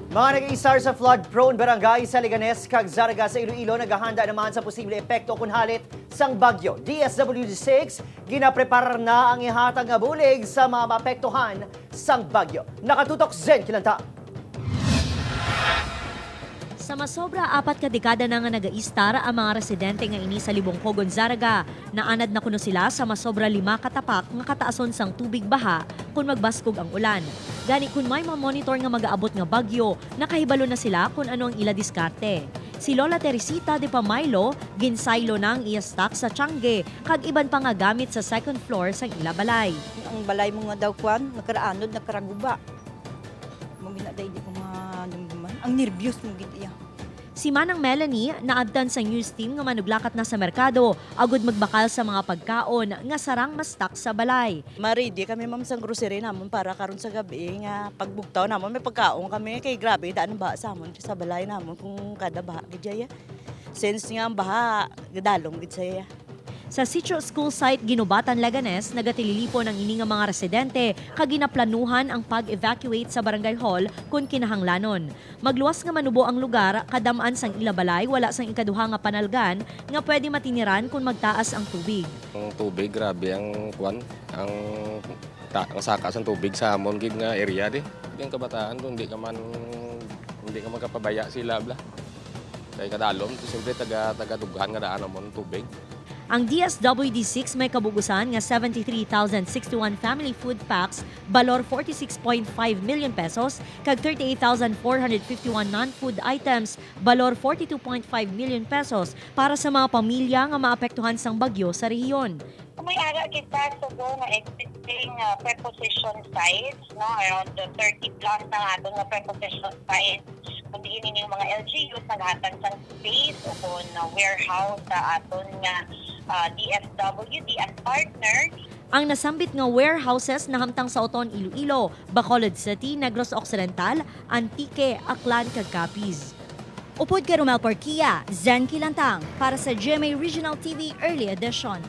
Mga nag-iisar sa flood-prone barangay sa Leganes kag Zarraga sa Iloilo naghahanda naman sa posible epekto kung halit sang bagyo. DSWD-6 ginapreparar na ang ihatag nga bulig sa mga maapektuhan sang bagyo. Nakatutok Zen Kilanta. Sa masobra 4 ka dekada na nga nagaistar ang mga residente nga ini sa Libongcogon, Zarraga. Naanad na kuno sila sa masobra 5 ka tapak nga kataason sang tubig baha kung magbaskog ang ulan. Gani kung may ma-monitor nga magaabot nga bagyo, nakahibalo na sila kung ano ang ila diskarte. Si Lola Teresita de Pamaylo, ginsaylo na ang iya stock sa tiyangge, kag iban pa nga gamit sa second floor sang ila balay. Ang balay mo nga daw kwan, nakaraanod, nakaraguba. Mo gina di ko madumduman. Ang nervyos mo gid iya. Si Manang Melanie, naabtan sa news team nga manuglakat na sa merkado, agud magbakal sa mga pagkaon nga sarang mastak sa balay. Maready kami, ma'am, sa grocery namon para karon sa gabi nga pagbugtaw namon may pagkaon kami kay grabe daan ang baha sa amon sa balay namon kung kada baha gid ya. Since nga ang baha gadalom gid siya. Sa Sitio School Site, Guinobatan, Leganes, nagatililipon ang ini nga mga residente kag ginaplanuhan ang pag-evacuate sa barangay hall kung kinahanglanon. Magluwas nga manubo ang lugar, kadamaan sang ila balay wala sang ikaduha nga panalgan nga pwede matiniran kung magtaas ang tubig. Ang tubig, grabe ang kwan, ang saka sa tubig sa amon gid nga area di. Yung kabataan kung hindi ka magkapabaya sila bla. Kay kadalom, siyempre taga taga dughan nga daan amon tubig. Ang DSWD-6 may kabugusan nga 73,061 family food packs balor 46.5 million pesos kag 38,451 non-food items balor 42.5 million pesos para sa mga pamilya nga maapektuhan sang bagyo sa rehiyon. May ara kita subong nga existing preposition sites, no, around the 30 plus na aton nga preposition sites kung diin yung mga LGUs naghatag sang space o kung warehouse sa aton nga DSWD as partner. Ang nasambit nga warehouses nahamtang sa Oton, Iloilo, Bacolod City, Negros Occidental, Antique, Aklan kag Capiz. Upod kay Romel Porquia, Zen Kilantang para sa GMA Regional TV Early Edition.